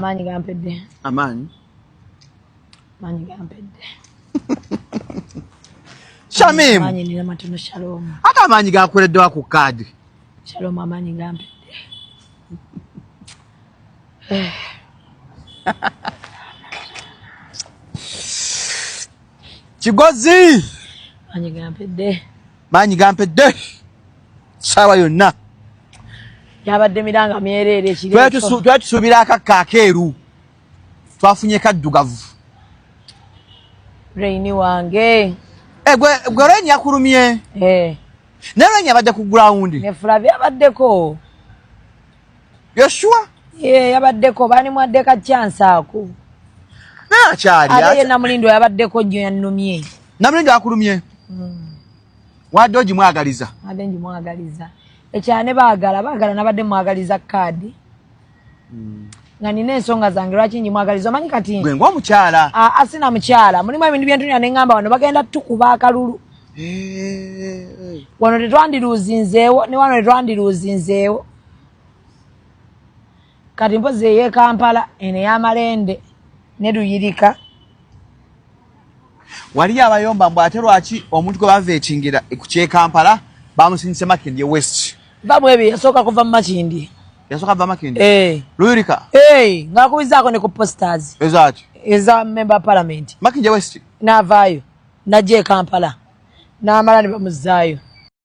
Amaanyi gampedde. Amaanyi? Amaanyi gampedde. Shamim. Amaanyi nina matono Shalom. Ate amaanyi gakuwereddewa ku kaadi? Shalom amaanyi gampedde. Kigozi. Amaanyi gampedde. Maanyi gampedde. Saawa yonna. Yabadde miranga myereere ekiro. Twatusuubira akakka akeeru. Twafunye kaddugavu. Raini wange. Eh, gwe gwe Raini yakulumye. Eh. Naye Raini abadde ku ground. Ne Flavia abaddeko. Yoshua? Yeah, yabaddeko bani mwadde ka chance ako. Naye akyali. Ate ye Namulindo yabaddeko nnyo yannumye. Namulindo akulumye? Wadde ogimwagaliza? Wadde ngimwagaliza. Ekyane baagala, baagala nabadde mwagaliza kaadi. Nga nina ensonga zange lwaki ngimwagaliza omanyi kati. Gwe ng'omukyala. Aa sina mukyala. Mulimu ebintu bye ntunula ne ŋŋamba wano bagenda tukuba akalulu. Wano tetwandiruuzinzeewo ne wano tetwandiruuzinzeewo. Kati mpozi ey'e Kampala eno ey'amalende ne Luyirika. Waliyo abayomba mbu ate lwaki omuntu gwe baveetingira ku ky'e Kampala bamusindise Makindye West. Va mu ebyo yasooka kuva mu Makindye. Yasooka kuva Makindye? Eh. Luyirika? Eh, ng'akubizaako ne ku posters. Ezaaki? Eza member parliament. Makindye West? N'avaayo n'ajja e Kampala n'amala ne bamuzzaayo.